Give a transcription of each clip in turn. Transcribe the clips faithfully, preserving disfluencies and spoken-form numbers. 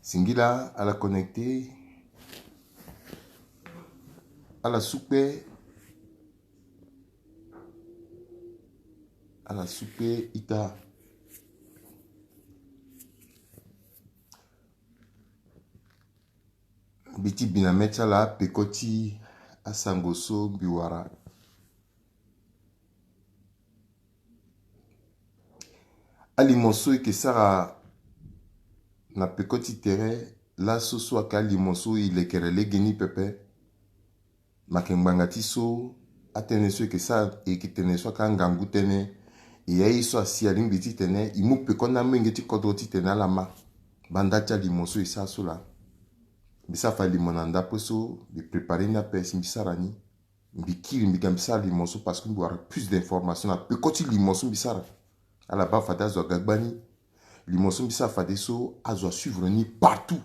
Singila, ala connecté. Ala sukpe. Ala sukpe ita. Mbi ti bi na mê ti ala peko ti asango so mbi wara. Alimo so eke sara na peko ti tere laso so ayeke alimo so e lekere lege ni pepe. Make ngbanga ti so atënë so eke sara, eke tene so ayeke angangu tënë. E ya ye so asi alingbi titene e mu peko na amolenge ti kodro titene ala ma. Banda ti alimo so e sara so laa. Mbi sara fa limo na ndapo so mbi préparé ni ape si mbi sara ni. Mbi kiri mbi ga mbi sara limo so parce que mbi wara plus d'information na peko ti limo so mbi sara. Ala baa fade azo aga gbani. Limo so mbi sara fadeso azo asuivre ni partout.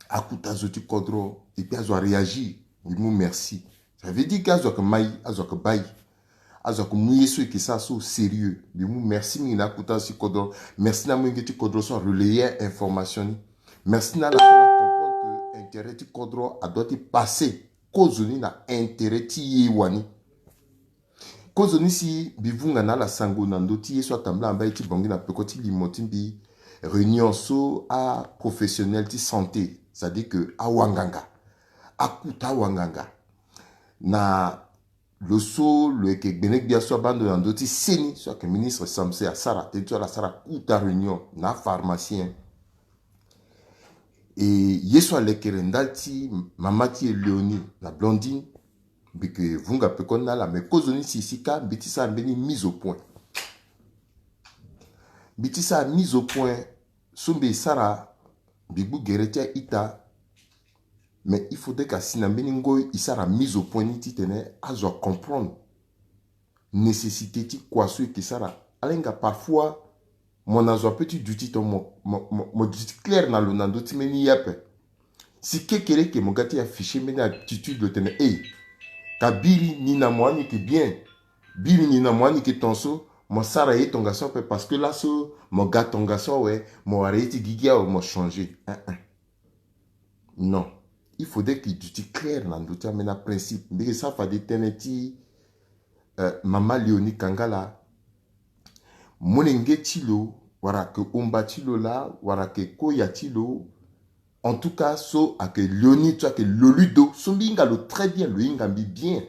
Akota azo ti kodro et puis azo aréagir. Mbi mu merci. Ça veut dire que azo ayeke mai, azo ayeke bai. Azo ayeke mu ye so eke sara so sérieux. Mbi mu merci mingi na akota azo ti kodro. Merci na amolenge ti kodro so arelayer information ni. Merci na ala so ala comprendre que intérêt ti kodro adoit ti passer kozoni na intérêt ti ye wani. Kozoni si mbi vunga na ala sango na ndö ti ye so atambula na mbai ti Bangui na peko ti limo ti mbi, réunion so aprofessionnel ti santé, c'est-à-dire que awanganga, akota awanganga na lo so lo yeke gbene-gbia so abaa ndo na ndö ti seni so ayeke ministre Samse asara, tënë ti so ala sara akota réunion na apharmacien. E ye so alekere ndali ti mama ti e Léonie na Blondine, mbi yeke vunga pekoni na ala, me kozoni si si kâ mbi ti sara mbeni mise au point. Mbi ti sara mise au point so mbi sara, mbi gbu gere ti a-ita. Mais il faudrait que asi na mbeni ngoi e sara mise au point ni titene azo acomprendre nécessité ti kua so e yeke sara. Ala hinga parfois mo na zo ape ti duti, to mo, mo, mo, mo duti clair na lo na ndö ti mbeni ye ape. Si kekereke mo ga ti afficher mbeni attitude lo tene e, ka biri ni na mo ani yeke bien, biri ni na mo ani yeke ton so, mo sara ye tongaso ape parce que laso mo ga tongaso awe, mo wara ye ti gigi awe, mo changer. Hein, hein. Non. Il faudrait que e duti clair na ndö ti ambeni principe. Mbi yeke sara fade tënë ti, euh, mama Léonie Kangala. Molenge ti lo, wala ayeke omba ti lo laa, wala ayeke koya ti lo. En tout cas so ayeke Léonie so ayeke Loludo so mbi hinga lo très bien, lo hinga mbi bien.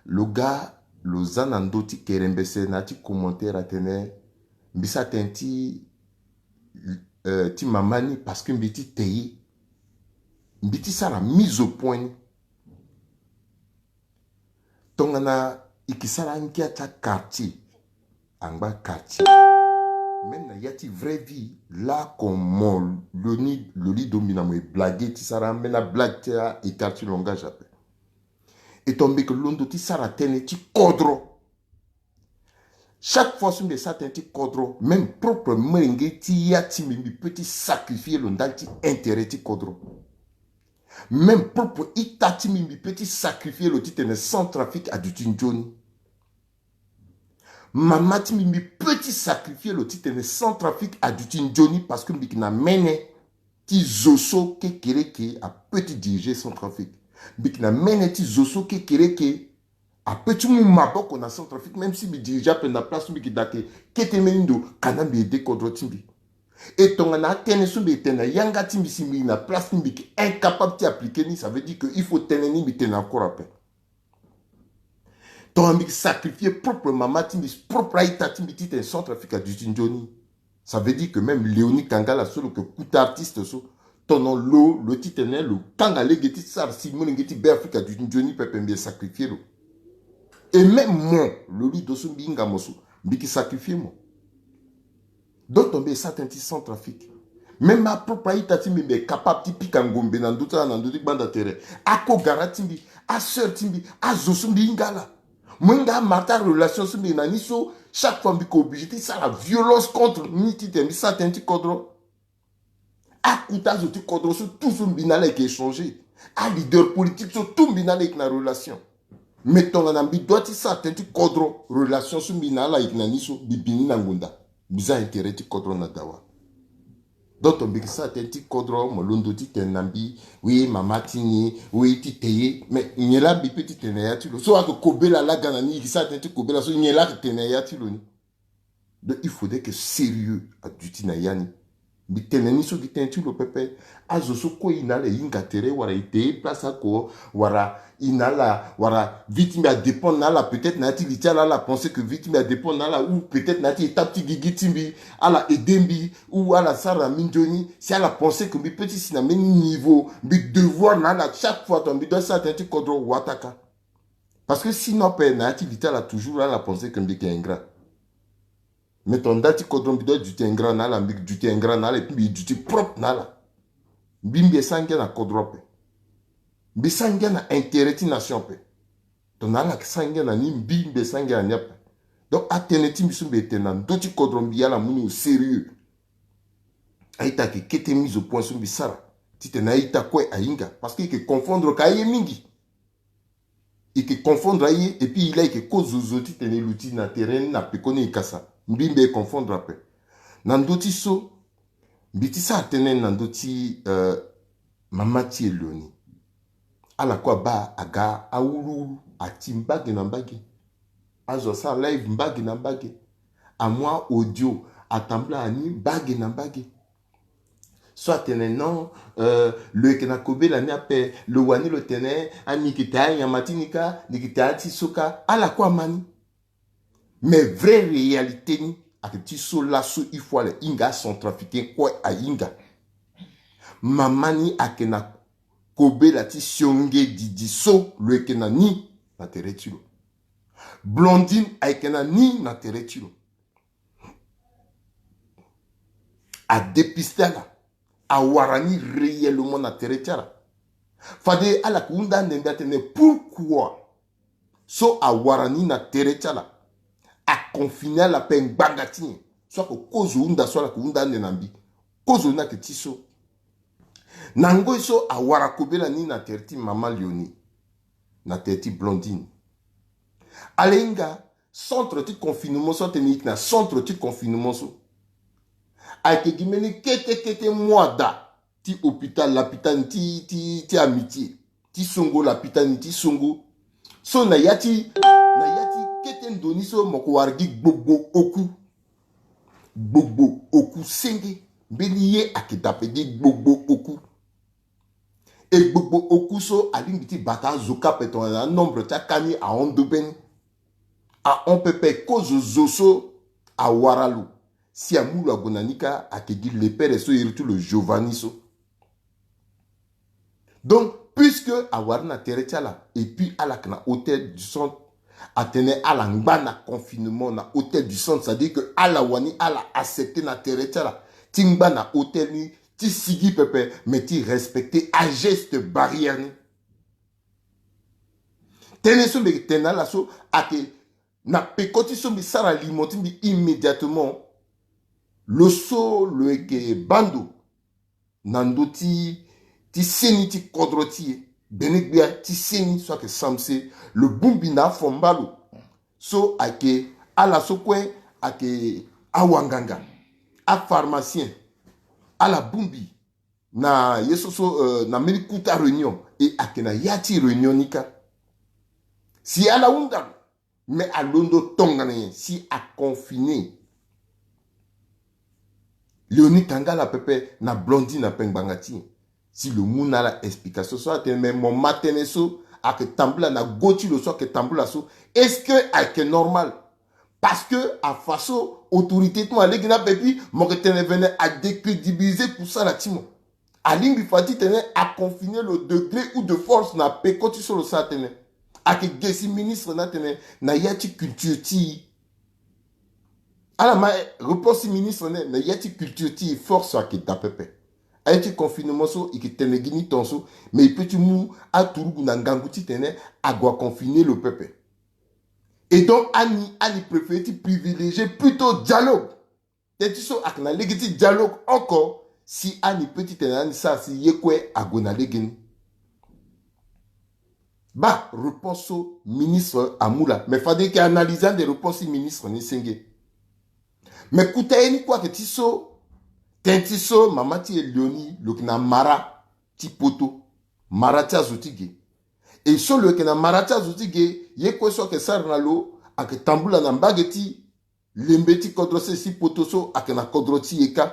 Lo ga lo za na ndö ti kerembese na ya ti commentaire atene mbi sara tënë ti, euh, ti mama ni parce que mbi ti te ye. Mbi ti sara mise au point ni. Tongana e ke sara angia ti aquartier, angba quartier. Même na ya ti vraie vie, lako mo Léonie Loludo mbi na mo e blague ti sara ambeni ablague ti a-écart ti langage ape. E tonga mbi yeke londo ti sara tënë ti kodro. Chaque fois so mbi sara tënë ti kodro, même propre molenge ti ya ti mbi, mbi peut ti sacrifier lo ndali ti intérêt ti kodro. Même propre ita ti mbi, mbi peut ti sacrifier lo titene Centrafrique aduti nzoni. Mama ti mbi, mbi peut ti sacrifier lo titene Centrafrique aduti nzoni parce que mbi yeke na mene ti zo so kekereke apeut ti diriger Centrafrique. Mbi yeke na mene ti zo so kekereke apeut ti mu maboko na Centrafrique, même si mbi diriger ape na place so mbi yeke daa ke kete mbeni ndo, kana mbi aider kodro ti mbi. E tongana atënë so mbi yeke tene na yanga ti mbi si mbi na place ni mbi yeke incapable ti appliquer ni, ça veut dire que il faut tënë ni mbi tene encore ape. Tongana mbi yeke sacrifier propre mama ti mbi, propre a-ita ti mbi titene Centrafrique aduti nzoni. Ça veut dire que même Léonie Kangala so lo yeke kuta artiste so, tongana lo, lo titene lo kanga lege ti sara si molenge ti Beafrika aduti nzoni pepe, mbi sacrifier lo. Et même mo, Loludo so mbi hinga mo so, mbi yeke sacrifier mo. Donc mbi sara tënë ti Centrafrique. Même apropre a-ita ti mbi, mbi est capable ti pika ngombe na ndö ti ala na ndö ti gbanda tere. Akogara ti mbi, asœur ti mbi, azo so mbi hinga ala. Mo hinga amara ti arelation so mbi na ni so, chaque fois mbi yeke obligé ti sara violence contre ni titene mbi sara tënë ti kodro. Akota azo ti kodro so tout so mbi na ala yeke échanger. Aleader politique so tout mbi na ala yeke na relation. Mais tongana mbi doit ti sara tënë ti kodro, relation so mbi na ala yeke na ni so, mbi bi ni na ngonda. Mbi za intérêt ti kodro na dawa. Donc mbi yeke sara tënë ti kodro, mo londo ti tene na mbi, oui mama ti ni, oui ti te ye. Mais nyen laa mbi peut ti tene na ya ti lo? So ayeke kobela laa ga na ni, e yeke sara tënë ti kobela so, nyen laa ayeke tene na ya ti lo ni? Donc il faudrait que sérieux aduti na ya ni. Mbi tene ni so gi tënë ti lo pepe. Azo so kue e na ala e hinga tere wala e te ye place oko, wala e na ala, wala vie ti mbi adépend na ala, peut-être na ya ti li ti ala, ala pense que vie ti mbi adépend na ala, ou peut-être na ya ti étape ti gigi ti mbi, ala aide mbi, ou ala sara na mbi nzoni. Si ala pense que mbi peut ti si na mbeni niveau, mbi devoir na ala chaque fois, tongana mbi doit sara tënë ti kodro, wataka. Parce que sinon ape na ya ti li ti ala toujours ala pense que mbi yeke ingrat. Mais tongana nda ti kodro mbi doit duti ingrat na ala, mbi duti ingrat na ala, et puis mbi duti propre na ala. Mbi mbi e sara ngia na kodro ape. Mbi e sara ngia na intérêt ti nation ape. Tongana ala yeke sara ngia na ni, mbi mbi e sara ngia na ni ape. Donc atënë ti mbi so mbi e tene na ndö ti kodro, mbi ala mu ni au sérieux. A-ita ayeke kete mise au point so mbi sara titene a-ita kue ahinga, parce que e yeke confondre ka aye mingi. E yeke confondre aye, et puis e laa e yeke kozo zo titene e luti na terrain ni na pekoni e kasa. Mbi mbi e confondre ape. Na ndö ti so mbi ti sara tënë na ndö ti, euh, mama ti e Léonie. Ala kue abaa aga awuluwulu, ati mbage na mbage. Azo asara live mbage na mbage. Amu a-audio, atambula na ni mbage na mbage. So atene non, euh, lo yeke na kobela ni ape, lo wani lo tene, ah, ni yeke taa nyama ti ni kâ, ni yeke taa ti so kâ, ala kue ama ni. Mais vraie réalité ni ayeke ti so laso, il faut ala hinga, acentrafricain kue ahinga. Mama ni ayeke na kobela ti sionge didi so lo yeke na ni na tere ti lo. Blondine ayeke na ni na tere ti lo. Adépiste ala, awara ni réellement na tere ti ala. Fade ala yeke hunda ande mbi atene pourquoi so awara ni na tere ti ala, aconfine ala ape ngbanga ti nyen? So ayeke kozo hunda so ala yeke hunda ande na mbi. Kozo ni ayeke ti so, na ngoi so awara kobela ni na tere ti mama Léonie, na tere ti Blondine, ala hinga centre ti confinement so, atene e yeke na centre ti confinement so, ayeke gi mbeni kete kete mu ada ti hôpital, lapitani ti, ti, ti Amitié, ti songo lapitani ti songo. So na ya ti, na ya ti kete ndo ni so mo ko wara gi gbogbo oku. Gbogbo oku senge. Mbeni ye ayeke daa ape, gi gbogbo oku. E gbogbo oku so alingbi ti bata azo kâ ape, tongana anombre ti aka ni ahon ndobe ni. Ahon pepe. Kozo zo so awara lo si amu lo ague na ni kâ ayeke gi lepere so iri ti lo Giovanni so. Donc puisque awara ni na tere ti ala, et puis ala yeke na Hôtel du Centre, atene ala ngba na confinement na Hôtel du Centre, c'est-à-dire que ala wani ala accepter na tere ti ala ti ngba na hôtel ni, ti sigi pepe, mais ti respecter ageste barrière ni. Tënë so mbi yeke tene na ala so ayeke na peko ti so mbi sara limo ti mbi immédiatement. Lo so lo yeke bando na ndö ti, ti seni ti kodro ti e, gbene-gbia ti seni so ayeke Samse, lo bongbi na afo mbalo so ayeke ala so kue ayeke awanganga, apharmacien, ala bongbi na ye so so, euh, na mbeni kota réunion, e ayeke na ya ti réunion ni kâ. Si ala hunda lo, mais alondo tongana nyen si aconfiner? Léonie Kangala pepe na Blondine ape ngbanga ti nyen? Si lo mu na ala explication so atene, mais mo ma tënë so ayeke tambula na go ti lo so ayeke tambula so, est-ce que ayeke normal? Parce que afa so autorité ti mo alege ni ape, puis mo yeke tene vene adécrédibiliser kusala ti mo. Alingbi fa titene aconfiner lo de gré ou de force na peko ti so lo sara tënë. Ayeke ge si ministre ni atene na ya ti culture ti e. Ala ma réponse ti ministre ni, na ya ti culture ti e force ayeke daa pepe. Aye ti confinement so e yeke tene gi ni tongaso, mais e peut ti mu aturugu na ngangu titene ague aconfiner lo pepe. Et donc ani, ani préférer ti privilégier plutôt dialogue. Tënë ti so ayeke na lege ti dialogue oko, si ani peut titene ani sara si ye kue ague na lege ni. Baa réponse so ministre amu laa, mais fade e yeke analyser ande réponse ti ministre ni senge. Mais kota ye ni kue ayeke ti so, Tënë ti so mama ti e Léonie lo yeke na mara ti poto, mara ti azo ti ge. E so lo yeke na mara ti azo ti ge, ye kue so ayeke sara na lo ayeke tambula na mbage ti lembe ti kodro sese ti poto so ayeke na kodro ti e kâ.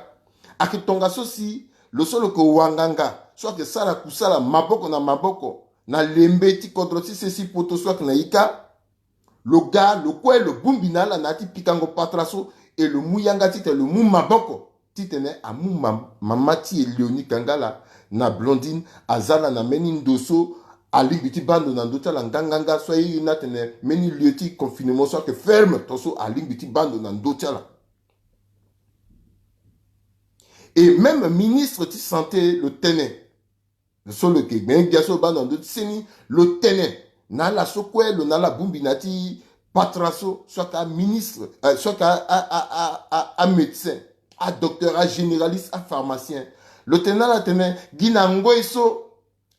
Ayeke tongaso si lo so lo yeke wanganga so ayeke sara kusala maboko na maboko na lembe ti kodro ti sese ti poto so ayeke na e kâ. Lo ga lo kue lo bongbi na ala na ya ti pikango patara so, e lo mu yanga titene lo mu maboko titene amu ma- mama ti e Léonie Kangala na Blondine, aza ala na mbeni ndo so alingbi ti baa ndo na ndö ti ala nganganga, so aye ni atene mbeni lieu ti confinement so ayeke ferme, tongaso alingbi ti baa ndo na ndö ti ala. Et même ministre ti santé lo tene, so lo yeke gbene gbia so lo baa ndo na ndö ti seni, lo tene na ala so kue lo na ala bongbi na ya ti patara so, so ayeke aministre, euh, so ayeke a, a, a, a, a, amédecin, adocteur, agénéraliste, apharmacien. Lo tene na ala atene gi na ngoi so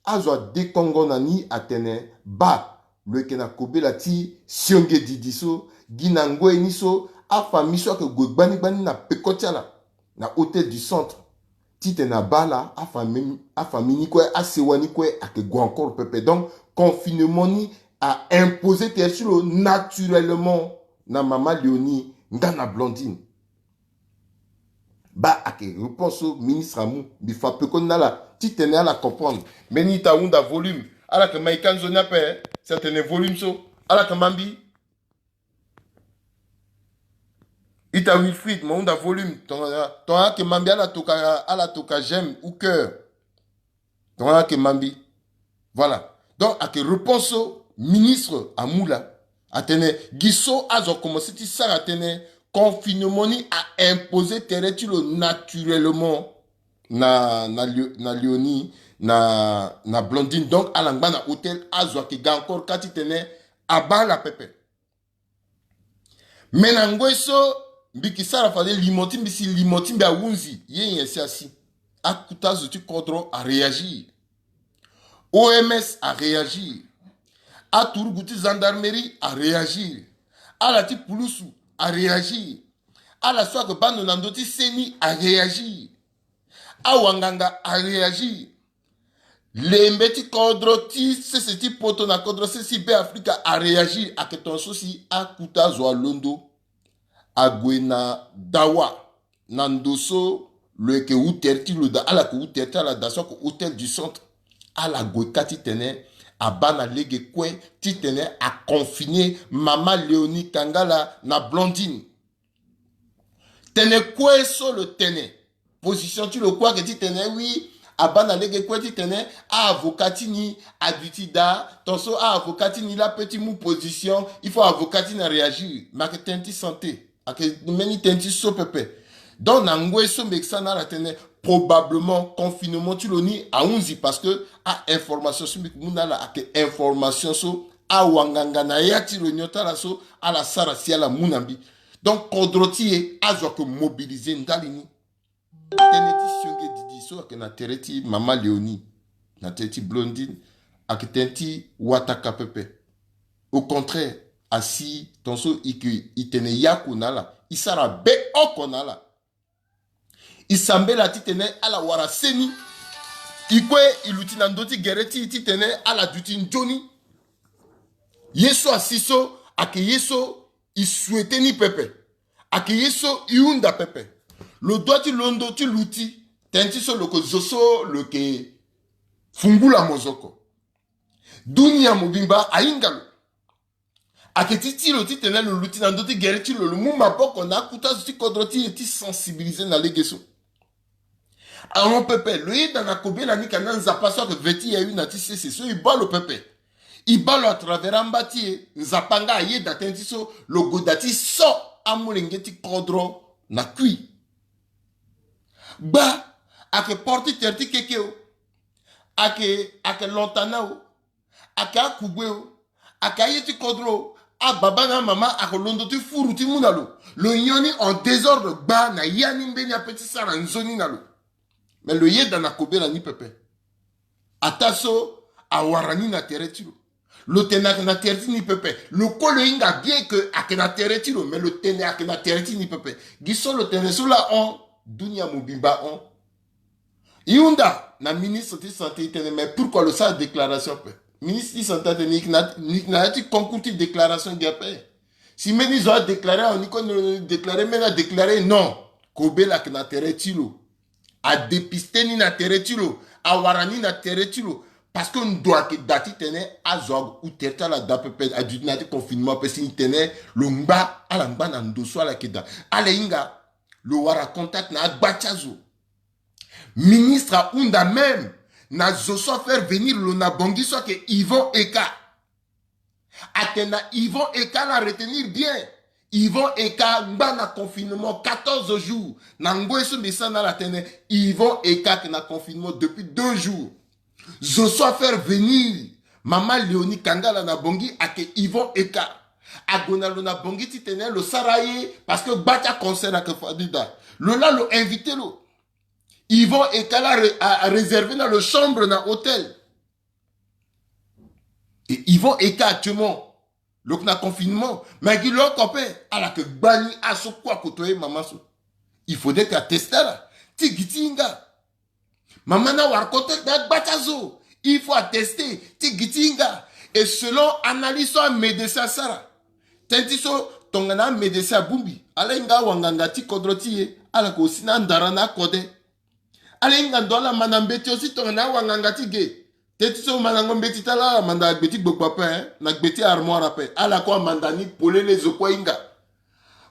azo adekongo na ni atene baa lo yeke na kobela ti sionge didi so, gi na ngoi ni so afamille so ayeke gue gbani gbani na peko ti ala na Hôtel du Centre, titene abaa ala, afamille, afamille ni kue, asewa ni kue ayeke gue encore pepe. Donc confinement ni a imposer tere ti lo naturellement na mama Léonie nga na Blondine. Baa ayeke réponse so ministre amu, mbi fa pekoni na ala titene ala comprendre. Mbeni ita ahunda volume, ala yeke ma e kâ nzoni ape, si atene volume so ala yeke ma mbi. Ita Wilfried, ma hunda volume. Tongana, tongana ayeke ma mbi, ala toka, ala toka j'aime ou cœur. Tongana ayeke ma mbi. Voilà. Donc ayeke réponse so ministre amu laa. Atene gi so azo akomanse ti sara, atene confinement ni a imposer tere ti lo naturellement na, na Lio-, na Léonie, na, na Blondine. Donc ala ngba na hôtel, azo ayeke ga encore kâ titene abaa ala pepe. Me na ngoi so mbi yeke sara fade limo ti mbi si limo ti mbi ahunzi, ye nyen si asi? Akuta zo ti kodro aréagir. O M S aréagir. Aturugu ti gendarmerie aréagir. Ala ti pulusu aréagir. Ala so ayeke baa ndo na ndö ti seni aréagir. Awanganga aréagir. Lembe ti kodro ti sese ti poto na kodro sese ti Be Afrika aréagir. Ayeke tongaso si akuta zo alondo ague na dawa na ndo so lo yeke hu tere ti lo daa, ala yeke hu tere ti ala daa so ayeke Hôtel du Centre. Ala gue kâ titene abaa na lege kue titene aconfiner mama Léonie Kangala na Blondine. Tënë kue so lo tene, position ti lo kue ayeke titene oui, abaa na lege kue titene a-avocat ti ni aduti daa, tongaso a-avocat ti ni laa ape ti mu position, il faut avocat ti ni aréagir. Me ayeke tënë ti santé, ayeke mbeni tënë ti so pepe. Donc na ngoi so mbi yeke sara na ala tënë, probablement confinement ti lo ni ahunzi, parce que a-information so mbi yeke mu na ala ayeke information so awanganga na ya ti réunion ti ala so ala sara si ala mu na mbi. Donc kodro ti e azo ayeke mobiliser ndali ni. Tënë ti sionge didi so ayeke na tere ti mama Léonie, na tere ti Blondine, ayeke tënë ti wataka pepe. Au contraire, asi tongaso e yeke, e tene yako na ala, e sara be oko na ala. E sambela titene ala wara seni. E kue e luti na ndö ti gere ti e titene ala duti nzoni. Ye so asi so ayeke ye so e souhaiter ni pepe. Ayeke ye so e hunda pepe. Lo doit ti londo ti luti tënë ti so lo yeke zo so lo yeke fungula mozoko. Dunia mobimba ahinga lo. Ayeke ti ti lo titene lo luti na ndö ti gere ti lo, lo mu maboko na akuta zo ti kodro ti e ti sensibiliser na lege so. Ahon pepe, lo yeda na kobela ni ka na Nzapa so ayeke ve ti e aye na ti sese so e baa lo pepe. E baa lo à travers amba ti e, Nzapa nga ayeda tënë ti so, lo gue daa ti so amolenge ti kodro na kui. Gba, ayeke porte ti tere ti keke o, ayeke, ayeke lontana o, ayeke akugbe o, ayeke aye ti kodro o, ababa na amama ayeke londo ti furu ti mu na lo. Lo nyon ni en désordre gba na ya ni mbeni ape ti sara nzoni na lo. Me lo yeda na kobela ni pepe. Ataa so awara ni na tere ti lo. Lo tene ayeke na tere ti ni pepe. Lo kue lo hinga bien que ayeke na tere ti lo, me lo tene ayeke na tere ti ni pepe. Gi so lo tene so laa hon. Dunia mobimba hon. E hunda na ministre ti santé, e tene mais pourquoi lo sara déclaration ape? Ministre ti santé atene ni yeke na, ni yeke na ya ti concours ti déclaration ge ape. Si mbeni zo adéclare awe, ni kue ni lo déclare, mbeni adéclare non. Kobela ayeke na tere ti lo. Adépiste ni na tere ti lo, awara ni na tere ti lo. Parce que ndo ayeke daa titene azo ahu tere ti ala daa pepe, aduti na ya ti confinement ape. Si ni tene lo ngba, ala ngba na ndo so ala yeke daa. Ala hinga, lo wara contact na agba ti azo. Ministre ahunda même na zo so afaire venir lo na Bangui so ayeke Yvon Eka. Atene na Yvon Eka, ala retenir bien. Yvon Eka ngba na confinement quatorze jours. Na ngoi so mbi sara na ala, atene Yvon Eka ayeke na confinement depuis deux jours. Zo so afaire venir mama Léonie Kangala na Bangui ayeke Yvon Eka. Ague na lo na Bangui titene lo sara ye parce que gba ti aconcert ayeke fade daa. Lo laa lo invité lo. Yvon Eka laa a, a réservé na lo chambre na hôtel. Et Yvon Eka actuellement, lo yeke na confinement. Mais gi lo oko ape, ala yeke gba ni aso kue akoto ye mama so. Il faudrait que ateste ala ti gi ti hinga. Mama ni awara contact na agba ti azo. Il faut ateste ti gi ti hinga. Et selon analyse so amédecin asara, tënë ti so tongana amédecin abongbi, ala hinga awanganga ti kodro ti e, ala yeke aussi na andara na akode. Ala hinga ndo ala manda mbeti aussi tongana awanganga ti ge. Tënë ti so mandango mbeti ti ala, ala manda na gbe ti gbogbo ape, eh, na gbe ti armoire ape. Ala kue amanda ni polele, zo kue ahinga.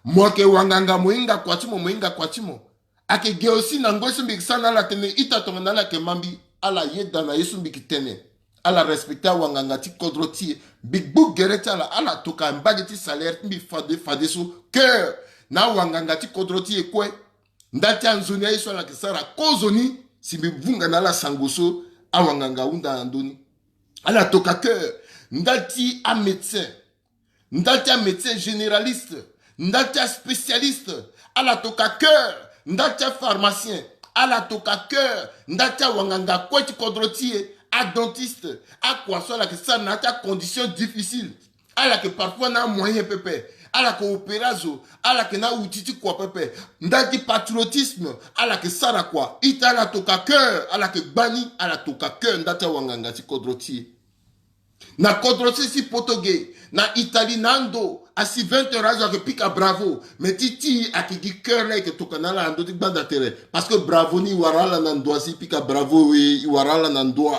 Mo yeke wanganga, mo hinga kua ti mo, mo hinga kua ti mo. Ayeke ge aussi na ngoi so mbi yeke sara na ala tënë, ita tongana ala yeke ma mbi, ala yeda na ye so mbi yeke tene. Ala respecté awanganga ti kodro ti e. Mbi gbu gere ti ala, ala toka mbage ti salaire ti mbi fade fadeso. Cœur na awanganga ti kodro ti e kue. Nda ti anzoni aye so ala yeke sara kozoni, si mbi vunga na ala sango so awanganga ahunda na ndö ni. Ala toka cœur. Nda ti amédecin, nda ti amédecin généraliste, nda ti aspécialiste, ala toka cœur. Nda ti apharmacien, ala toka cœur. Nda ti awanganga kue ti kodro ti e, adentiste, akua so ala yeke sara na ya ti acondition difficile. Ala yeke parfois na amoyen pepe. Ala yeke opérer azo. Ala yeke na outil ti kua pepe. Nda ti patriotisme, ala yeke sara kua. Ita ala toka cœur, ala yeke gba ni, ala toka cœur nda ti awanganga ti kodro ti e. Na kodro ti e si poto ge, na Italie na ando, asi vingt heures azo ayeke pika bravo. Mais ti ti ayeke gi cœur la e yeke tokana ala na ndö ti gbanda tere. Parce que bravo ni e wara ala na ndo, asi e pika bravo e, e wara ala na ndo.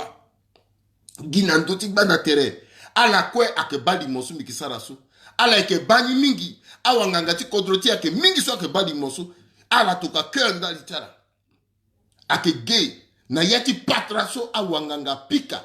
Gi na ndö ti gbanda tere. Ala kue ayeke baa limo so mbi yeke sara so. Ala yeke baa ni mingi. Awanganga ti kodro ti e ayeke mingi so ayeke baa limo so. Ala toka cœur ndali ti ala. Ayeke ge na ya ti patara so awanganga apika.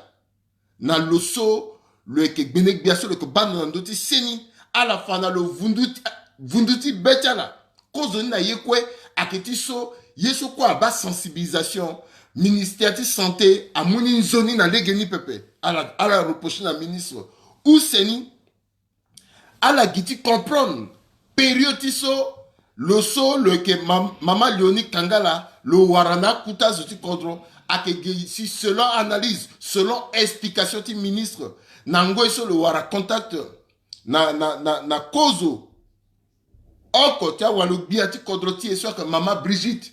Na lo so lo yeke gbene gbia so lo yeke baa ndo na ndö ti seni, ala fa na lo vundu ti, vundu ti be ti ala. Kozoni na ye kue ayeke ti so, ye so kue abaa sensibilisation. Ministère ti santé amu ni nzoni na lege ni pepe. Ala, ala reproché na ministre. Use ni, ala gi ti comprendre période ti so, lo so lo yeke mam-, mama Léonie Kangala, lo wara na akuta zo ti kodro, ayeke gi si selon analyse, selon explication ti ministre, na ngoi so lo wara contact na, na, na, na kozo oko ti awalo-gbia ti kodro ti e so ayeke mama Brigitte.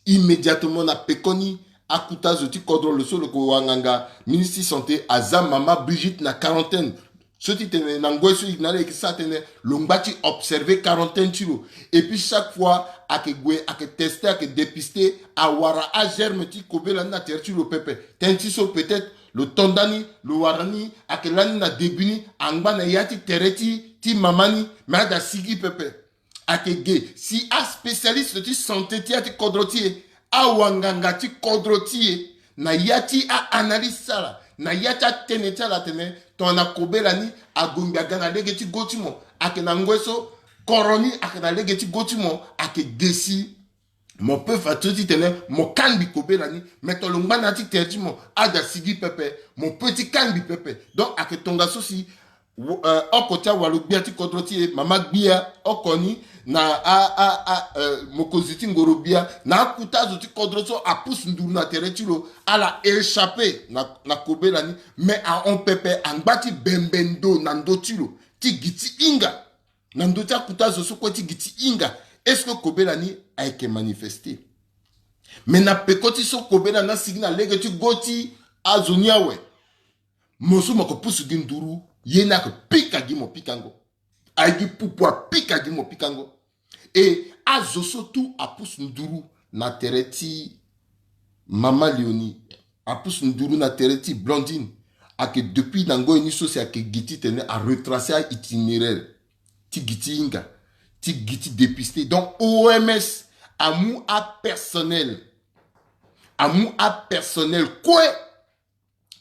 Immédiatement na pekoni, akuta zo ti kodro, lo so lo yeke wanganga, ministre ti santé, aza mama Brigitte na quarantaine. So ti tene na ngoi so e na ala e yeke sara tënë, lo ngba ti observer quarantaine ti lo. Et puis chaque fois ayeke gue, ayeke tester, ayeke dépister, awara agerme ti kobela ni na tere ti lo pepe. Tënë ti so peut-être lo to nda ni, lo wara ni, ayeke lani na début ni, angba na ya ti tere ti, ti mama ni, me ada sigi pepe. Ayeke ge si aspécialiste ti santé ti ya ti kodro ti e, awanganga ti kodro ti e, na ya ti a-analyse ti ala, na ya ti atënë ti ala atene, tongana kobela ni ague ngbi aga na lege ti go ti mo, ayeke na ngoi so koro ni ayeke na lege ti go ti mo, ayeke ge si mo peut fa ti titene mo kangbi kobela ni, me tongana lo ngba na ya ti tere ti mo, ada sigi pepe, mo peut ti kangbi pepe. Donc ayeke tongaso si, wo-, eh, oko ti awalo-gbia ti kodro ti e, mama Gbia oko ni, na a, a, a, eh, mokonzi ti ngoro-gbia, na akuta azo ti kodro so apusu nduru na tere ti lo, ala échapper na, na kobela ni, me ahon pepe angba ti bembe ndo na ndö ti lo, ti gi ti hinga. Na ndö ti akuta zo so kue ti gi ti hinga, est-ce que kobela ni ayeke manifester? Mais na peko ti so kobela ni asigi na lege ti go ti azo ni awe. Mo so mo yeke pusu gi nduru, ye ni ayeke pika gi mo pikango. Aye gi pupu apika gi mo pikango. E azo so tout apusu nduru na tere ti Mama Léonie, apusu nduru na tere ti Blondine. Ayeke depuis na ngoi ni so si ayeke gi titene aretracer a-itinéraire ti gi ti hinga, ti gi ti dépister. Donc O M S amu apersonnel, amu apersonnel kue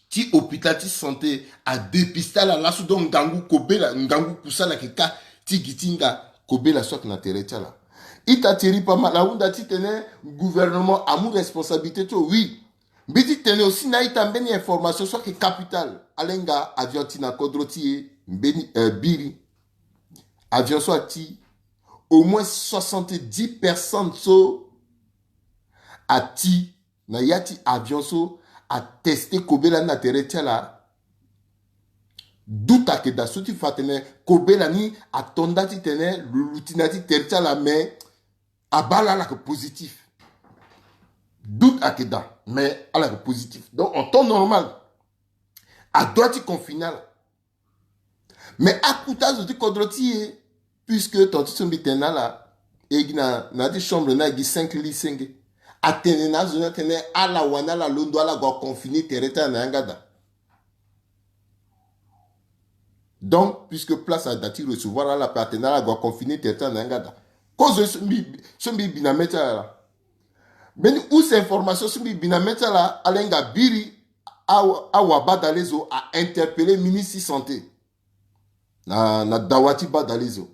ti hôpital ti santé adépister ala laso. Donc ngangu kobela, ngangu kusala ayeke ka ti gi ti hinga kobela so ayeke na tere ti ala. Ita Thierry Pamala ahunda titene gouvernement amu responsabilité ti lo, oui. Mbi ti tene aussi na a-ita mbeni information so ayeke capitale. Ala hinga avion ti na kodro ti e mbeni, euh, biri. Avion so ati, au moins soixante-dix personnes so ati na ya ti avion so ateste kobela ni na tere ti ala. Doute ayeke daa so ti fa atene kobela ni ato nda titene lo luti na ya ti tere ti ala, mais abaa ala, ala yeke positif. Doute ayeke daa, mais ala yeke positif. Donc en temps normal adoit ti confiner ala. Mais akuta azo ti kodro ti e, puisque ton ti so mbi tene na ala, e gi na, na ya ti chambre ni agi cinq lits senge. Atene na azo ni atene ala wani ala londo, ala gue aconfiner tere ti ala na yanga daa. Donc puisque place ada ti recevoir ala, pe atene ala gue aconfiner tere ti ala na yanga daa. Kozo so mbi, so mbi bi na mê ti ala laa. Mbeni use information so mbi bi na mê ti ala, ala hinga biri awa, awa badalezo a interpeller ministre ti santé na, na dawa ti badalezo.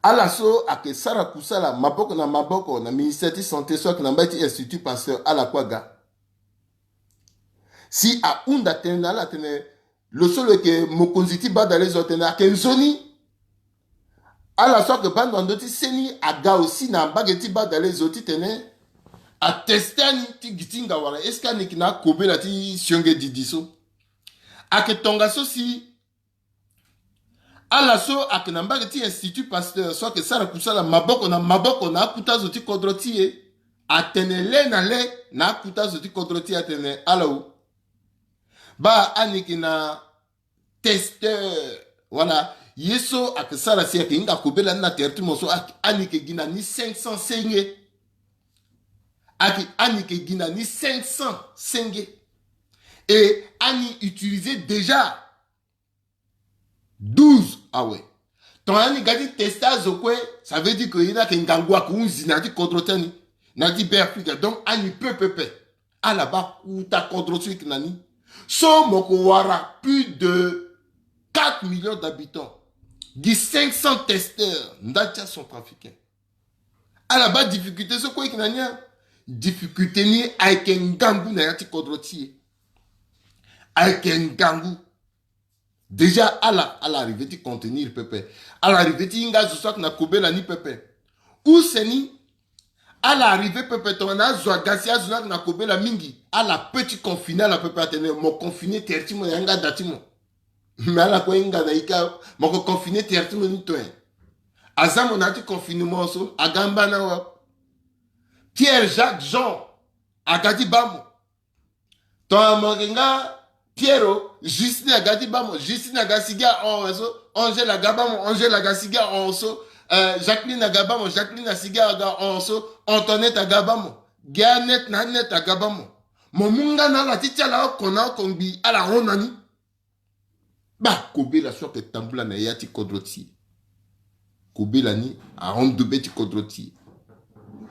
Ala so ayeke sara kusala maboko na maboko na ministère ti santé so ayeke na mbage ti Institut Pasteur, ala kue aga. Si ahunda tënë na ala atene lo so lo yeke mokonzi ti badalezo atene ayeke nzoni. Ala so ayeke baa ndo na ndö ti seni aga aussi na mbage ti badalezo titene ateste ani ti gi ti hinga wala est-ce que ani yeke na akobela ti sionge didi so. Ayeke tongaso si ala so ayeke na mbage ti Institut Pasteur so ayeke sara kusala maboko na maboko na akuta zo ti kodro ti e atene le na le na akuta zo ti kodro ti e atene ala o. Baa ani yeke na testeur wala ye so ayeke sara si ayeke hinga kobela ni na tere ti mo so ayeke, ani yeke gi na ni cinq cents senge. Ayeke, ani yeke gi na ni cinq cents senge. E ani utiliser déjà douze awe. Tongana ni ga ti teste azo kue, ça veut dire que ye ni ayeke ngangu ayeke hunzi na ya ti kodro ti ani, na ya ti Be Afrika. Donc ani peut pepe. Ala baa kuta kodro so e yeke na ni so mo yeke wara plus de quatre millions d'habitants. Gi cinq cents testeurs nda ti acentrafricain. Ala baa difficulté so kue e yeke na ni. Difficulté ni ayeke ngangu na ya ti kodro ti e. Ayeke ngangu. Déjà ala, ala arrivé ti contenir pepe. Ala arrivé ti hinga azo so ayeke na kobela ni pepe. Use ni ala arrivé pepe tongana azo aga si azo ni ayeke na kobela mingi, ala peut ti confiner ala pepe atene mo confiner tere ti mo na yanga da ti mo. Mais ala kue hinga na ika, mo ko confiner tere ti mo ni to nyen? Aza mo na ya ti confinement so aga amba na wa. Pierre, Jacques, Jean aga ti baa mo. Tongana mo yeke nga Pierrot, Justine aga ti baa mo, Justine aga sigi ahon so, Angèle aga baa mo, Angèle aga sigi ahon so, euh, Jacqueline aga baa mo, Jacqueline asigi aga hon so, Antoinette aga baa mo, ge Annette na Annette aga baa mo. Mo mu nga na ala ti ti ala oko na oko ngbii ala hon na ni. Baa kobela so ayeke tambula na ya ti kodro ti e. Kobela ni ahon ndobe ti kodro ti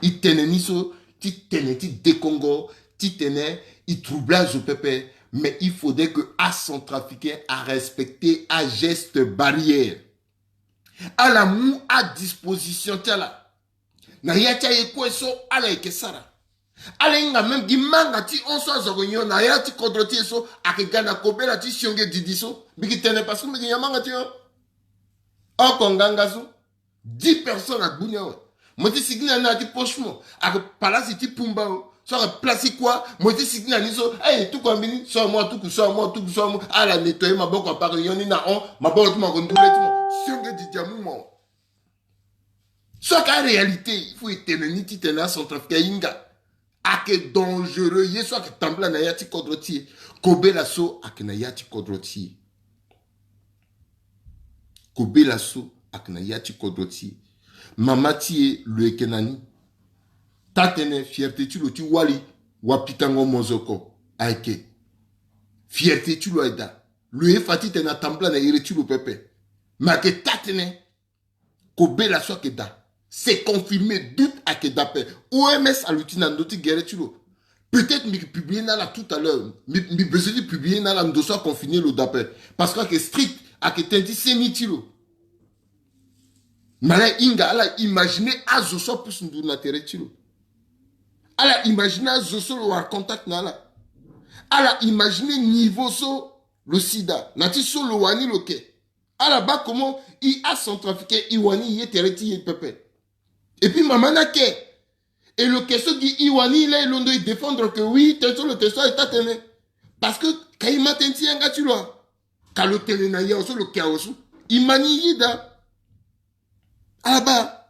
e. E tene ni so ti tene ti dekongo, ti tene e trouble azo pepe. Mais il faudrait que acentrafricain arespecte ageste barrière. Ala mu adisposition ti ala na ya ti aye kue so ala yeke sara. Ala hinga même gi manga ti hon so azo ayeke nyon na ya ti kodro ti e so ayeke ga na kobela ti sionge didi so. Mbi yeke tene parce que mbi yeke nyon manga ti hon. Oko nganga so dix personnes agbu ni awe. Mo ti sigi na ni na ya ti poche mo ayeke palasi ti pumba o. So ayeke place ti kuâ mo ti sigi na ni so, eh, tuku ambeni so amu atuku, so amu atuku, so amu, ala nettoyer maboko, apake nyon ni na hon, maboko ti mo ayeke ndule ti mo. Sionge didi amu mo. So ayeke aréalité, il faut e tene ni titene acentrafricain ahinga. Ayeke dangereux, ye so ayeke tambula na ya ti kodro ti e. Kobela so ayeke na ya ti kodro ti e. Kobela so ayeke na ya ti kodro ti e. Mama ti e lo yeke na ni. Taa-tënë, fierté ti lo ti wali wapikango mozoko ayeke. Fierté ti lo aye daa. Lo ye fa titene atambula na iri ti lo pepe. Me ayeke taa-tënë. Kobela so ayeke daa. C'est confirmé, doute ayeke daa ape. O M S aluti na ndö ti gere ti lo. Peut-être mbi yeke publier na ala tout à l'heure. Mbi, mbi besoin ti publier na ala ndo so aconfiner lo daa ape. Parce que ayeke strict, ayeke tënë ti seni ti lo. Me ala hinga, ala imaginer azo so apusu nduru na tere ti lo. Ala imaginer azo so lo wara contact na ala. Ala imaginer niveau so lo si daa, na ti so lo wani lo yeke. Ala baa comment e acentrafricain e wani e ye tere ti e pepe. Et puis mama ni ake. E lo yeke so gi e wani e laa e londo e défendre que oui, tënë so lo tene so aye taa-tënë. Parce que ka e ma tënë ti yanga ti lo. Ka lo tene na e awe so lo yeke awe so. E ma ni e ye daa. Ala baa.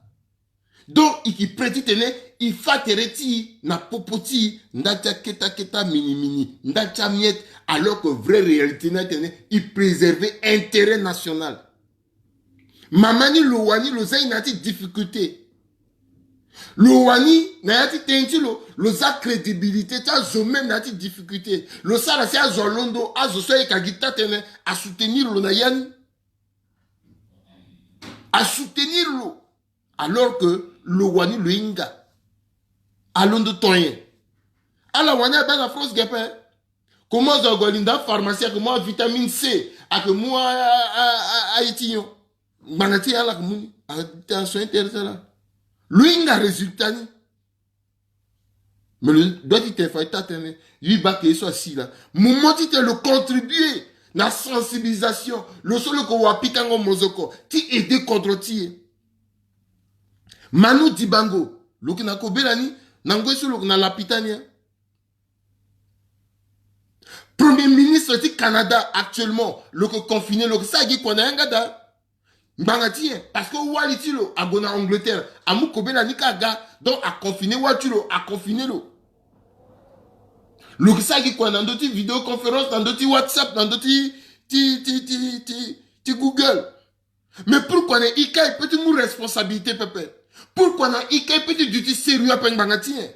Donc e yeke prêt titene e fâ tere ti e na popo ti e ndali ti aketa keta mini mini, ndali ti amiette, alors que vraie réalité ni atene e préserver intérêt national. Mama ni lo wani lo za e na ya ti difficulté. Lo wani na ya ti tënë ti lo, lo za crédibilité ti azo même na ya ti difficulté. Lo sara si azo alondo, azo so ayeke gi taa-tënë asoutenir lo na ya ni. Asoutenir lo. Alors que lo wani lo hinga. Alondo ton nyen? Ala wani abaa na France ge ape. Comment azo ague alinda apharmacie ayeke mu avitamine C, ayeke mu a, a, a, a, aye ti nyon. Ngbanga ti ala ayeke mu ni. Attention intérêt ti ala. Lo hinga résultat ni. Mais lo doit ti tene fa e taa-tënë. Ye baa ke ye so asi laa. Moment titene lo contribuer na sensibilisation, lo so lo yeke wapikango mozoko ti aider kodro ti e. Manu Dibango, lo yeke na kobela ni, na ngoi so lo yeke na lapita ni, hein. Premier ministre ti Canada actuellement, lo yeke confiner, lo yeke sara gi kua na yanga daa. Ngbanga ti nyen? Parce que wali ti lo ague na Angleterre, amu kobela ni kâ aga, donc aconfiner wali ti lo, aconfiner lo. Lo yeke sara gi kua na ndö ti vidéoconférence, na ndö ti WhatsApp, na ndö ti, ti, ti, ti, ti, ti Google. Mais pourquoi na e kâ e peut ti mu responsabilité pepe? Pourquoi na e kâ e peut ti duti sérieux ape ngbanga ti nyen?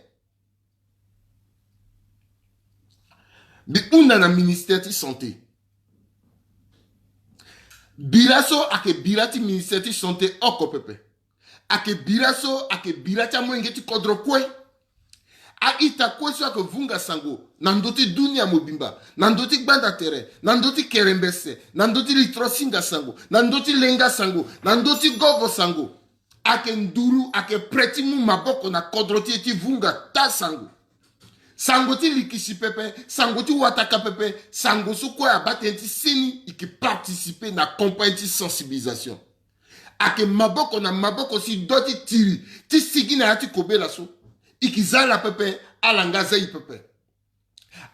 Mbi hunda na ministère ti santé. Bira so ayeke bira ti ministère ti santé oko pepe. Ayeke bira so ayeke bira ti amolenge ti kodro kue. A-ita kue so ayeke vunga sango na ndö ti dunia mobimba, na ndö ti gbanda tere, na ndö ti kerembese, na ndö ti litro singa sango, na ndö ti lenga sango, na ndö ti govo sango. Ayeke nduru, ayeke prêt ti mu maboko na kodro ti e ti vunga taa sango. Sango ti likisi pepe, sango ti wataka pepe, sango so kue abaa tënë ti seni, e yeke participer na campagne ti sensibilisation. Ayeke maboko na maboko si e doit ti tiri, ti sigi na ya ti kobela so. E yeke za ala pepe, ala nga aza e pepe.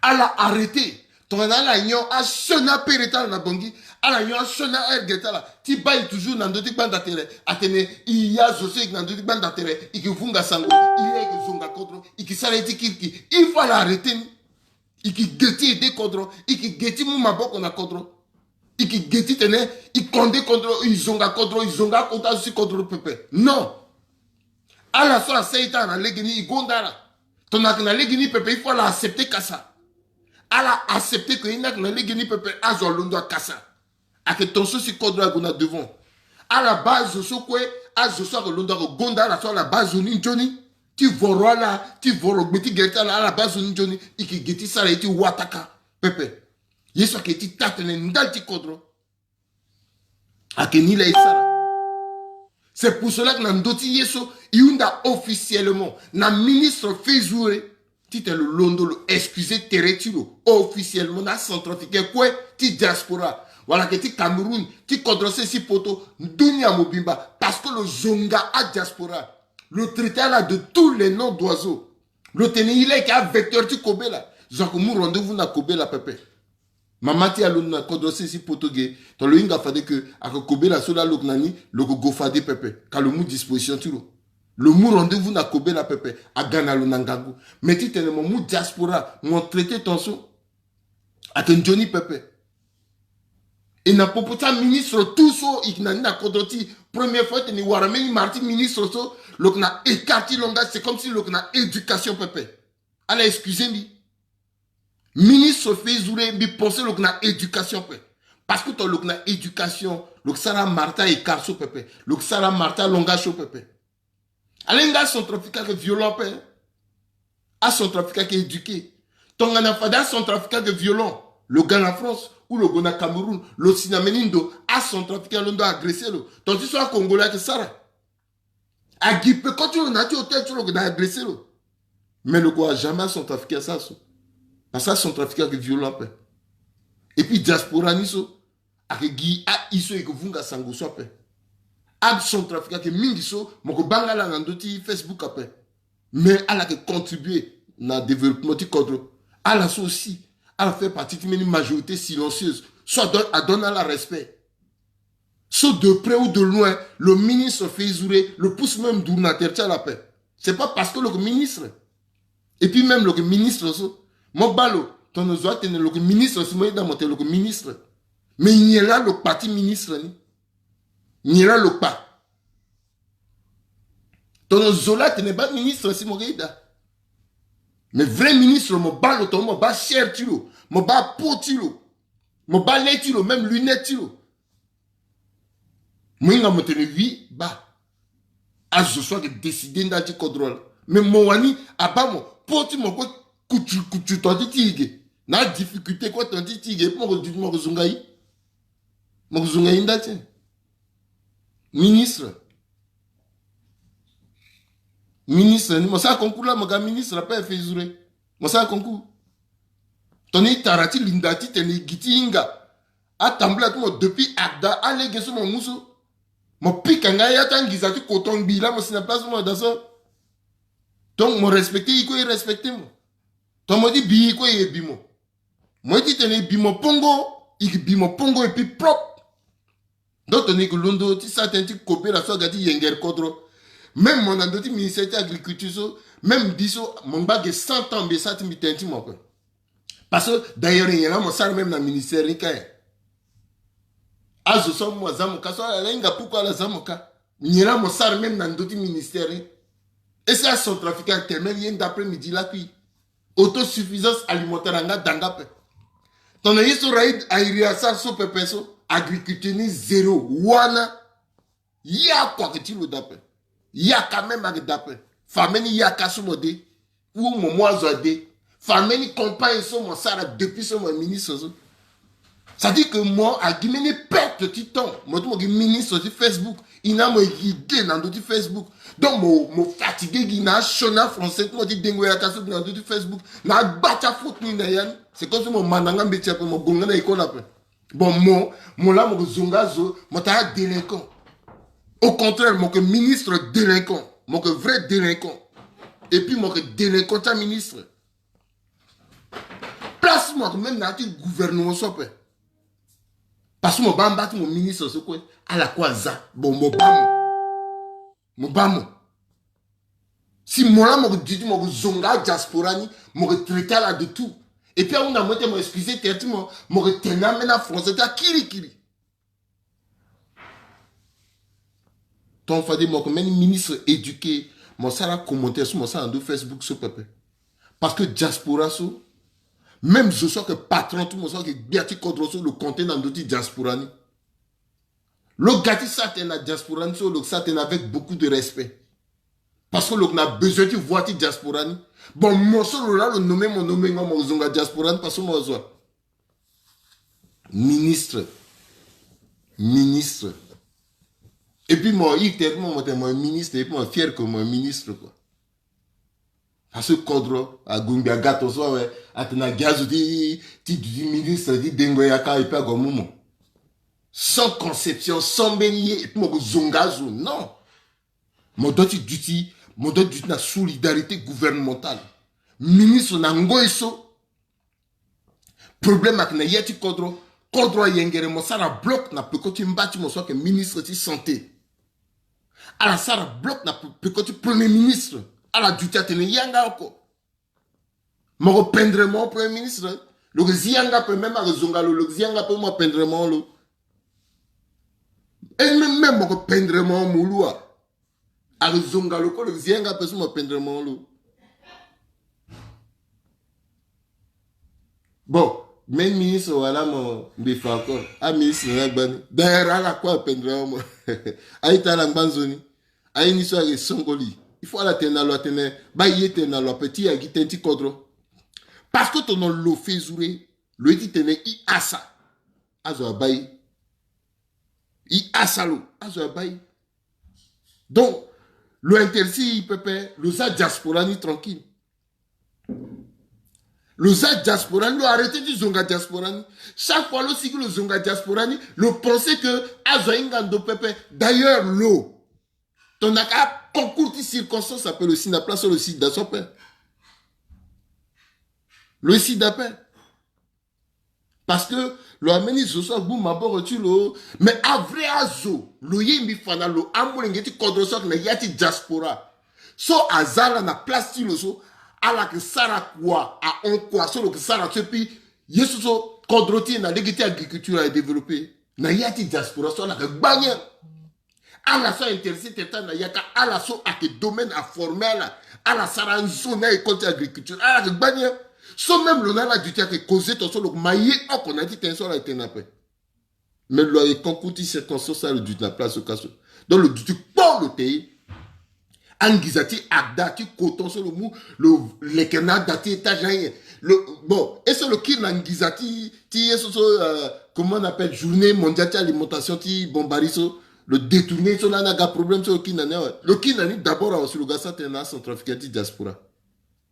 Ala arrêter. Tongana ala nyon asioni apere ti ala na Bangui, ala nyon asioni aerge ti ala, ti baa e toujours na ndö ti gbanda tere, atene e ya zo so e yeke na ndö ti gbanda tere, e yeke vunga sango, e ya e yeke zonga kodro, e yeke sara ye ti kirikiri. Il faut ala arrêter ni. E yeke ge ti aider kodro, e yeke ge ti mu maboko na kodro. E yeke ge titene e kande kodro, e zonga kodro, e zonga akota zo ti kodro pepe. Non. Ala so asara e ti ala na legeni, e gonda ala. Tongana ayeke na legeni pepe, il faut ala accepter kasa. Ala accepter que ye ni ayeke na legeni pepe, azo alondo akasa. Ayeke ton so si kodro ague na devant. Ala baa azo so kue, azo so ayeke londo ayeke gonda ala so, ala baa azo ni nzoni. Ti voro ala, ti voro gbe ti gere ti ala, ala baa azo ni nzoni. E yeke ge ti sara ye ti wataka pepe. Ye so ayeke ti taa-tënë ndali ti kodro. Ayeke ni laa e sara. C'est pour cela que na ndö ti ye so e hunda officiellement na ministre Feizouré titene lo londo lo excuser tere ti lo officiellement na acentrafricain kue ti diaspora, wala ayeke ti Cameroun, ti kodro sese ti poto, dunia mobimba, parce que lo zonga adiaspora. Lo traiter ala de tous les noms d'oiseaux. Lo tene e laa e yeke avecteur ti kobela. Zo ayeke mu rendez-vous na kobela pepe. Mama ti e alondo na kodro sese ti poto ge, tongana lo hinga fade que ayeke kobela so laa lo yeke na ni, lo yeke gue fade pepe. Ka lo mu disposition ti lo. Lo mu rendez-vous na kobela pepe, aga na lo na ngangu. Mais titene mo mu diaspora, mo traité ton so, ayeke nzoni pepe. E na popo ti aministre tout so e yeke na ni na kodro ti e, première fois titene e wara mbeni mara ti ministre so, lo yeke na écart ti langage, c'est comme si lo yeke na éducation pepe. Ala excusez mbi. Ministre Feizouré, mbi pense lo yeke na éducation pepe. Parce que tongana lo yeke na éducation, lo yeke sara mara ti a-écart so pepe, lo yeke sara mara ti alangage so pepe. Ala hinga acentrafricain ayeke violent pepe. Acentrafricain ayeke éduqué. Tongana fade acentrafricain ayeke violent, lo ga na France ou lo gue na Cameroun, lo si na mbeni ndo, acentrafricain alondo agressé lo. Tongana ti so acongolais ayeke sara. Agi peko ti lo na ya ti hôtel ti lo, lo yeke na agressé lo. Mais lo yeke wara jamais acentrafricain asara so. Parce que acentrafricain ayeke violent ape. Et puis diaspora ni so ayeke gi aye so e yeke vunga sango so ape. Acentrafricain ayeke mingi so mo yeke baa nga ala na ndö ti Facebook ape. Mais ala yeke contribuer na développement ti kodro. Ala so aussi, ala fait partie ti mbeni majorité silencieuse so adonne, adonne ala respect. So de près ou de loin, lo ministre Feizouré, lo pusu même nduru na tere ti ala ape. C'est pas parce que lo yeke ministre. Et puis même lo yeke ministre so, mo baa lo, tongana zo atene lo yeke ministre so, mo yeda mo tene lo yeke ministre. Mais nyen laa lo kpa ti ministre ni? Nyen laa lo kpa? Tongana zo laa atene baa ministre si mo yeda. Mais vrai ministre, mo baa lo, tongana mo baa chair ti lo, mo baa peau ti lo, mo baa le ti lo, même lunette ti lo. Mo hinga mo tene oui, baa. Azo so ayeke décider ndali ti kodro laa. Mais mo wani abaa mo, peau ti mo kue kutu kutu tongana ti ti e ge. Na adifficulté kue tongana ti ti e ge, mo yeke duti mo yeke zonga e. Mo yeke zonga e ndali ti e. Ministre. Ministre ni, mo sara concours laa mo ga ministre ape Feizouré. Mo sara concours. Tongana e tara ti linda titene e gi ti hinga atambula ti mo depuis ada, alege so mo mu so. Mo pika nga ya ti anginza ti koto ngbii laa mo si na place ti mo daa so. Donc mo respecté e kue, e respecté mo. Tongana mo ti bi e kue, e bi mo. Mo ye titene e bi mo pongo, e ke bi mo pongo et puis propre. Donc tongana e ke londo ti sara tënë ti kobela so aga ti yengere kodro. Même mo na ndö ti ministère ti agriculture so, même mbi so mo ngba ge cent ans mbi sara ti mbi tënë ti mo kue. Parce que d'ailleurs nyen laa mo sara même na ministère ni kâ. Azo so amu aza mo kâ so ala hinga pourquoi ala za mo kâ. Nyen laa mo sara même na ndö ti ministère ni. Est-ce que acentrafricain atene même ye nda après midi lakui? Autosuffisance alimentaire anga da nga ape. Tongana ye so Raïd Aïri asara so pepe so, agriculture ni zéro. Wana ye akua ayeke ti lo daa ape. Ye aka même ayeke daa ape. Fa mbeni ye aka so mo de. Ou mo mu azo ade. Fa mbeni campagne so mo sara depuis so mo ministre so. C'est-à-dire que mo agi mbeni perte ti temps. Mo ti mo gi ministre ti Facebook. E na mo e gi ge na ndö ti Facebook. Donc mo, mo fatigué gi na asioni afrançais ti mo ti dengo yaka so gi na ndö ti Facebook. Na agba ti afaute ni na ya ni. C'est comme si mo ma na nga mbeti ape, mo gue nga na école ape. Bon, mo, mo laa mo ke zo nga zo, mo tara délinquant. Au contraire, mo ke ministre délinquant. Mo ke vrai délinquant. Et puis mo ke délinquant ti aministre. Place mo ke même na ya ti gouvernement so ape. Parce que mo baa mba ti mo ministre so kue, ala kue aza. Bon, mo baa mo. Mo baa mo. Si mo laa mo ke duti mo ke zo nga adiaspora ni, mo ke traité ala de tout. Et puis ahunda mo ti tene mo excusé tere ti mo, mo ke tene ambeni afrançais ti akirikiri. Ton fade mo ke mbeni ministre éduqué, mo sara commentaire so mo sara na ndö Facebook so pepe. Parce que diaspora so, même zo so ayeke patron ti mo so ayeke gbia ti kodro so lo compté na ndö ti diaspora ni. Lo ga ti sara tene na diaspora ni so lo ke sara tene avec beaucoup de respect. Parce que lo ke na besoin ti voix ti diaspora ni. Bon, mo so lo laa lo nommé mo, nommé nga mo zonga diaspora ni parce que mo zo. Ministre. Ministre. Et puis mo iri tere ti mo mo tene mo ministre et puis mo fier que mo ministre quoi. Parce que kodro agongbi aga to so awe, atene agi azo ti, ti duti ministre ti dengo yaka et puis ague amu mo. Sans conception, sans mbeni ye, et puis mo ke zo nga azo, non. Mo doit ti duti, mo doit ti duti na solidarité gouvernementale. Ministre na ngoi so, problème ayeke na ya ti kodro, kodro ayengere, mo sara bloc na peko ti mba ti mo so ayeke ministre ti santé. Ala sara bloc na peko ti premier ministre. Ala duti atene yanga oko. Mo ko pendre mo premier ministre. Lo ke zi yanga ape, même ake zonga lo, lo ke zi yanga ape, mo pendre mo lo. Et même, même mo ko pendre mo mo lua. Ake zonga lo ko, lo ke zi yanga ape so mo pendre mo lo. Bon, même ministre wala mo mbi fa encore. A ministre na gbani. D'ailleurs, ala kue apendre mo. Aita ala ngba nzoni. Aye ni so ayeke songo li. Il faut ala tene na lo atene, baa ye tene na lo ape ti a gi tënë ti kodro. Parce que tono lo fezure, lo ye ti tene i asa. Azo abaa ye. I asa lo, azo abaa ye. Donc, lo interdit pepe, lo za diaspora ni tranquille. Lo za diaspora ni, lo arrêter ti zonga diaspora ni. Chaque fois lo sigi lo zonga diaspora ni, lo penser que azo ahinga ndo pepe. D'ailleurs, lo, tongana ka concours ti circonstance ape, lo si na place so lo si da so ape. Lo si da ape. Parce que lo ameni zo so agbu maboko ti lo. Mais avrai azo, lo ye mbi fa na lo amolenge ti kodro so ayeke na ya ti diaspora so aza ala na place ti lo so, ala yeke sara kua, ahon kua so lo yeke sara so, et puis ye so so kodro ti e na lege ti agriculture ayeke développer na ya ti diaspora so, ala yeke gba ni. Ala so a intéressé tene ti ala na yaka, ala so ayeke domaine aformer ala. Ala sara nzoni a école ti agriculture, ala yeke gba ni. So même lo na ala duti ayeke causer tongaso, lo yeke ma ye oko na ya ti tënë so ala yeke tene ape. Mais lo ayeke concours ti circonstance so, lo duti na place so ka so. Donc lo duti kpo lo te ye. Angiza ti agda ti coton so lo mu, lo leke na ada ti étage ayen. Lo, bon, et so lo kiri na ngiza ti, ti ye so so, euh, comment on appelle, journée mondiale ti alimentation ti Bombari so, lo détourner so lani aga problème so lo kiri na ni awe. Lo kiri na ni d'abord awe si lo ga sa tënë na acentrafricain ti diaspora.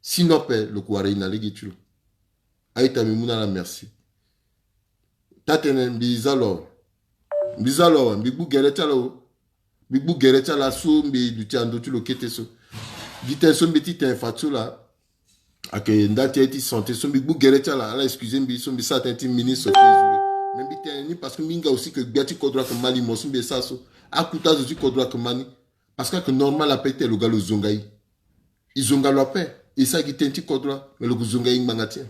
Sinon ape lo ko wara e na lege ti lo. A-ita, mbi mu na ala merci. Taa-tënë, mbi za lo awe. Mbi za lo awe, mbi gbu gere ti ala o. Mbi gbu gere ti ala so mbi duti na ndö ti lo kete so. Gi tënë so mbi ti tene fa ti so laa, ayeke nda ti aye ti santé so mbi gbu gere ti ala. Ala excusé mbi so mbi sara tënë ti ministre so fezure. Mais mbi tene ni parce que mbi hinga aussi que gbia ti kodro ayeke ma limo so mbi sara so. Akota zo ti kodro ayeke ma ni. Parce que ayeke normal ape ti tene lo ga lo zonga e. E zonga lo ape, e sara gi tënë ti kodro laa, mais lo yeke zonga e ngbanga ti e.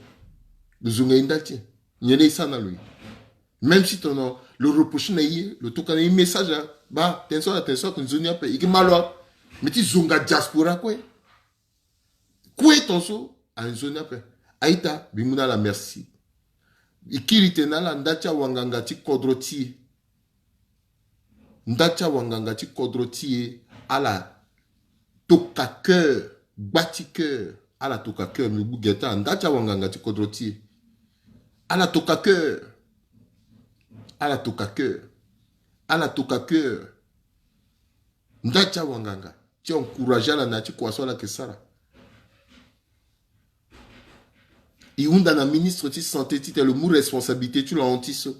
Lo zonga e ndali ti e. Nyen laa e sara na lo e? Même si tongana lo reproché na e, lo tokua na e message laa, baa, tënë so ala tene so ayeke nzoni ape, e yeke ma lo. Mais ti zonga diaspora kue. Kue tongaso anzoni ape. A-ita, mbi mu na ala merci. E kiri tene na ala nda ti awanganga ti kodro ti e. Nda ti awanganga ti kodro ti e, ala toka cœur, gba ti cœur, ala toka cœur, mbi gbu gere ti ala, nda ti awanganga ti kodro ti e. Ala toka cœur. Ala toka cœur. Ala toka cœur. Nda ti awanganga ti encourager ala na ya ti kua so ala yeke sara. E hunda na ministre ti santé ti tene lo mu responsabilité ti lo ahon ti so.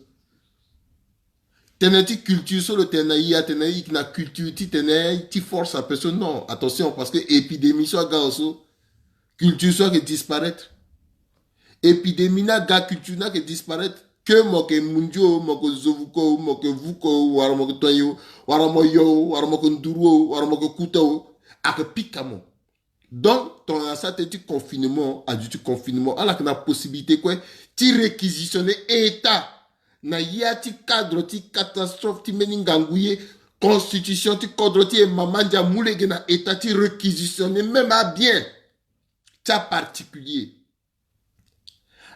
Tënë ti culture so lo tene na e, atene e yeke na culture ti tene ti force ape so, non, attention, parce que épidémie so aga awe so, culture so ayeke disparaître. Épidémie ni aga, culture ni ayeke disparaître. Que mo yeke mundio, mo yeke zovuko, mo yeke vuko, wala mo yeke tonye o, wala mo yo o, wala mo yeke nduru o, wala mo yeke kuta o, ayeke pika mo. Donc tongana asara tënë ti confinement, aduti confinement, ala yeke na possibilité kue ti réquisitionner état na ya ti cadre ti catastrophe ti mbeni ngangu ye. Constitution ti kodro ti e, mama ndia, amu lege na état ti réquisitionner même abien ti aparticulier.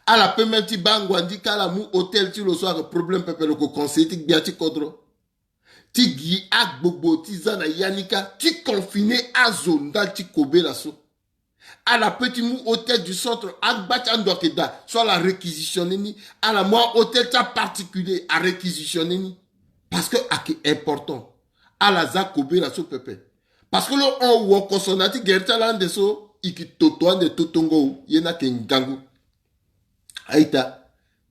Ala peut même ti baa ngua ndi ka ala mu hôtel ti lo so ayeke problème pepe, lo yeke conseiller ti gbia ti kodro ti gi agbogbo ti za na ya ni ka ti confiner azo ndali ti kobela so. Ala peut ti mu hôtel du centre, agba ti ando ayeke daa so ala réquisitionner ni. Ala mu ahôtel ti aparticulier aréquisitionner ni. Parce que ayeke important. Ala za kobela so pepe. Parce que lo hon woko so na ya ti gere ti ala ande so, e yeke toto ande totongo o, ye ni ayeke ngangu. A-ita,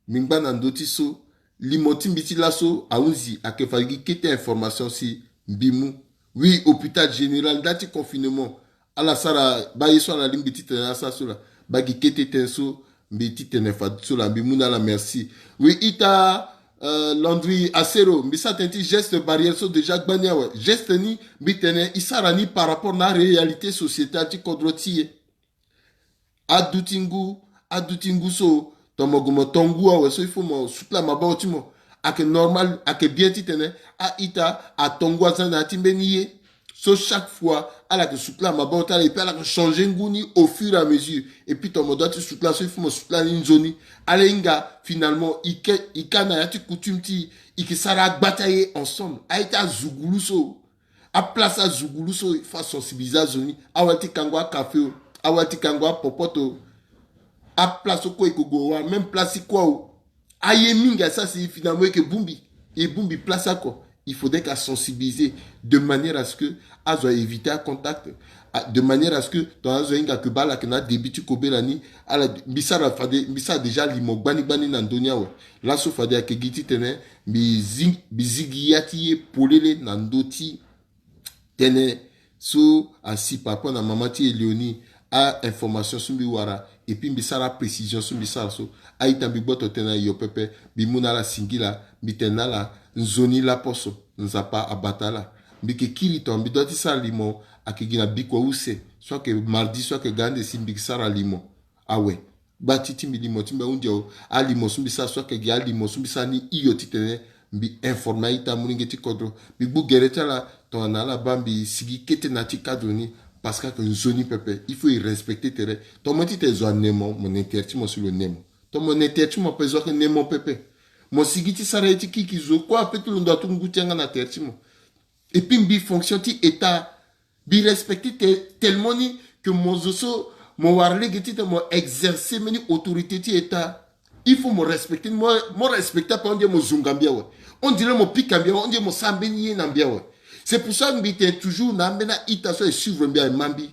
mbi ngba na ndö ti so, limo ti mbi ti laso ahunzi, ayeke fa gi kete information si mbi mu. Oui, hôpital général, nda ti confinement, ala sara baa ye so ala lingbi ti tene ala sara so laa. Baa gi kete tënë so mbi ti tene fa so laa, mbi mu na ala merci. Oui, ita, Euh, Landry Asero, mbi sara tënë ti geste barrière so déjà gbani awe. Geste ni mbi tene e sara ni par rapport na réalité sociétale ti kodro ti e. Aduti ngu, aduti ngu so, tongana mo gue mo to ngu awe so, il faut mo sukula maboko ti mo. Ayeke normal, ayeke bien titene a-ita ato ngu aza na ya ti mbeni ye. So chaque fois ala yeke sukula maboko ti ala, et puis ala yeke changer ngu ni au fur et à mesure. Et puis tongana mo doit ti sukula so, il faut mo sukula ni nzoni. Ala hinga finalement e ke, e ka na ya ti coutume ti e, e yeke sara agba ti aye ensemble. Aye ti azugulu so, aplace azugulu so, il faut asensibiliser azo ni. Awali ti kango akafe o, awali ti kango apopote o. Aplace so kue e yeke gue wala même place ti kuâ o. Aye mingi asara si finalement e yeke bongbi, e bongbi place oko. Il faudrait que asensibiliser de manière à ce que azo a éviter acontact, a, de manière à ce que tongana azo ahinga ke baa ala yeke na adébut ti kobela ni, ala, mbi sara fade, mbi sara déjà limo gbani gbani na ndö ni awe. Laso fade ayeke gi titene mbi zi, mbi zi gi ya ti e polele na ndö ti tënë so asi par rapport na mama ti e Léonie, a-information so mbi wara, et puis mbi sara aprécision so mbi sara so. A-ita, mbi gboto tënë na yo pepe, mbi mu na ala singila, mbi tene na ala nzoni laposo, Nzapa abata ala. Mbi yeke kiri tongana mbi doit ti sara limo, ayeke gi na bikua use, so ayeke mardi, so ayeke ga ande si mbi yeke sara limo awe. Gba ti ti mbi limo ti mbi ahunzi o. Alimo so mbi sara so ayeke gi alimo so mbi sara ni hio titene mbi informer a-ita molenge ti kodro. Mbi gbu gere ti ala tongana ala baa mbi sigi kete na ya ti cadre ni. Parce que ayeke nzoni pepe, il faut e respecter tere. Tongana mo ye titene zo ane mo, mo ne tere ti mo si lo ne mo. Tongana mo ne tere ti mo ape, zo ayeke ne mo pepe. Mo sigi ti sara ye ti kiki zo kue ape ti lo ndo atu ngu ti yanga na tere ti mo. Et puis mbi fonction ti État, mbi respecter te, tellement ni que mo zo so mo wara lege titene mo exercer mbeni autorité ti État. Il faut mo respecter ni, mo, mo respecter ape, on dirait mo zonga mbi awe. On dirait mo pika mbi awe, on dirait mo sara mbeni ye na mbi awe. C'est pour ça mbi tene toujours na ambeni a-ita so aye suivre mbi, aye ma mbi.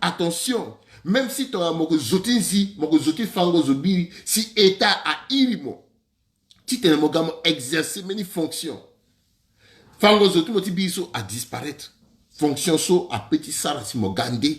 Attention, même si tongana mo yeke zo ti nzi, mo yeke zo ti fango zo biri, si État airi mo titene mo ga mo exercer mbeni fonction, fango zo ti mo ti biri so adisparaître. Fonction so ape ti sara si mo ga nde.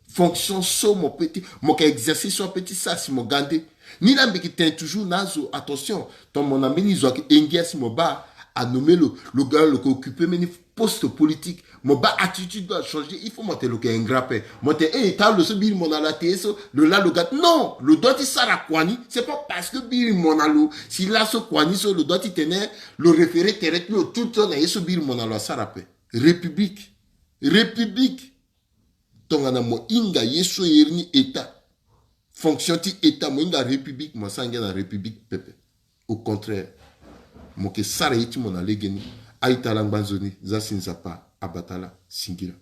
Fonction so mo pe ti, mo yeke exercer so ape ti sara si mo ga nde. Ni laa mbi yeke tene toujours na azo, attention, tongana mo na mbeni zo ayeke engia si mo baa anomme lo, lo ga lo yeke occuper mbeni poste politique, mo baa attitude lo achanger, il faut mo tene lo yeke ingrat ape. Mo tene, eh, tara lo so biri mo na lo ate ye so, lo laa lo ga. Non, lo doit ti sara kua ni. C'est pas parce que biri mo na lo si laso kua ni so lo doit ti tene lo référer tere ti lo tout le temps na ye so biri mo na lo asara ape. République. République. Tongana mo hinga ye so e iri ni État, fonction ti État, mo hinga République, mo sara ngia na République pepe. Au contraire, mo yeke sara ye ti mo na legeni. A-ita, ala ngba nzoni, za si Nzapa abata ala, singila.